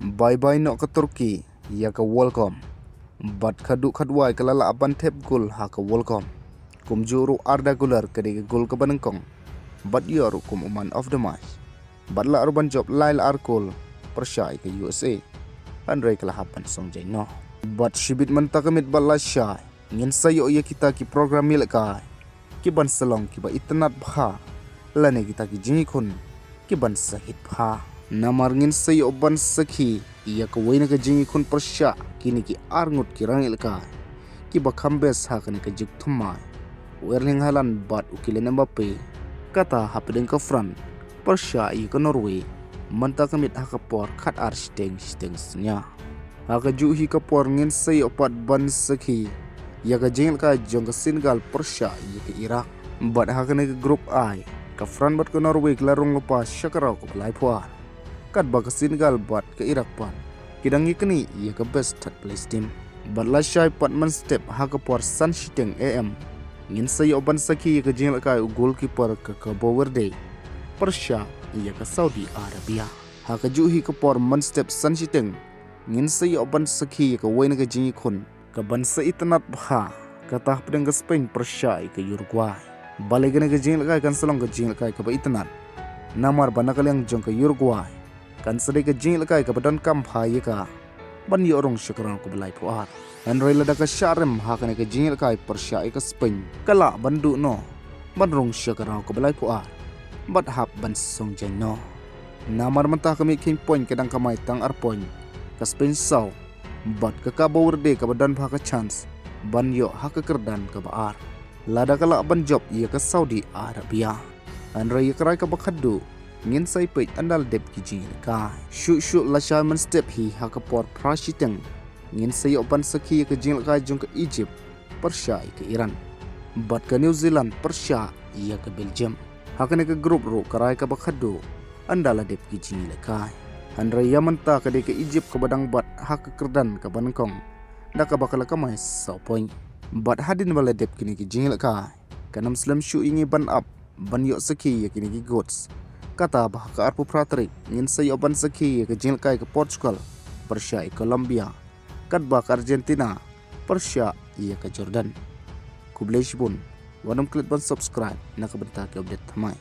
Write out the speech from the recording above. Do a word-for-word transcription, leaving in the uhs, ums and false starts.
Bye bye noh ka Turkey ïa ka World Cup. Bad ka duh ka duwai ka la lah ban thep gol ha ka World Cup. Kumjuh ruh Arda Güler ka dei ka gol kaba nyngkong. Bad ïoh ruh kum u man of the match. Bad lah ruh ban jop lai la ar gol pyrshah ïa ka U S A. Hynrei ka la hap ban song jaiñ noh. Bad shibit mynta ka miet bad lashai ngin sa ïoh ïa kita ki program ïalehkai ki ban sa long kiba itynnad bha, lane kita ki jingïakhun ki ban sa hit bha. Namar ngin sa ïoh ban sakhi ïa kawei na ka jingïakhun pyrshah kine ki ar ngut ki rangïalehkai kiba kham best ha kane ka juk thymmai, u Erling Haaland bad u Kylian Mbappe. Kata hapdeng ka France pyrshah ïa ka Norway mynta ka miet ha ka por khatar shiteng shiteng synñia. Ha kajuh hi ka por ngin sa ïoh pat ban sakhi ïa ka jingïalehkai jong ka Senegal pyrshah ïa ka Iraq. Bad ha kane ka group I, ka France bad ka Norway ki la rung lypa sha ka round kaba laiphew ar. Katba ka Senegal bad ka Iraq pat ki dang ïaknieh ïa ka best third place team. Bad lashai pat mynstep ha ka por san shiteng A M ngin sa ïoh ban sakhi ïa ka jingïalehkai u goalkeeper ka Cabo Verde pyrshah ïa ka Saudi Arabia. Ha kajuh hi ka por mynstep san shiteng ngin sa ïoh ban sakhi ïa kawei na ka jingïakhun ka ban sa itynnad bha, kata hapdeng ka Spain pyrshah ïa ka Uruguay. Balei kane ka jingïalehkai kan sa long ka jingïalehkai kaba itynnad? Namar ba na ka liang jong ka Uruguay kan sa dei ka jingïalehkai kaba donkam bha ïa ka ban ïoh rung sha ka round kaba laiphew ar. Hynrei lada ka shah rem ha kane ka jingïalehkai pyrshah ïa ka Spain, ka lah ban duh noh ban rung sha ka round kaba laiphew ar bad hap ban song jaiñ noh. Namar mynta ka miet kheiñ point ka dang kamai tang ar point, ka Spain saw bad ka Cabo Verde kaba don bha ka chance ban ïoh ha ka kyrdan kaba ar lada ka lah ban jop ïa ka Saudi Arabia. Hynrei ïa ka rai kaba khatduh ngin sa ïa peit ynda la dep ki jingïalehkai. Shuh shuh lashai mynstep hi ha ka por phra shiteng ngin sa ïoh ban sakhi ïa ka jingïalehkai jong ka Egypt pyrshah ïa ka Iran, bad ka New Zealand pyrshah ïa ka Belgium. Ha kane ka group ruh ka rai kaba khatduh ynda la dep ki jingïalehkai. Hynrei ïa mynta ka dei ka Egypt kaba dang bat ha ka kyrdan kaba nyngkong da kaba ka la kamai saw point. Bad hadien ba la dep kine ki jingïalehkai, kan ym slem shuh ïa ngi ban ap ban ïoh sakhi ïa kine ki goats. Kata ba ha ka arphew phra tarik ngin sa ïoh ban sakhi ïa ka jingïalehkai ka Portugal pyrshah ïa ka Colombia, katba ka Argentina pyrshah ïa ka Jordan. Khublei shibun, wat nym klet ban subscribe na ka bynta ki update thymmai.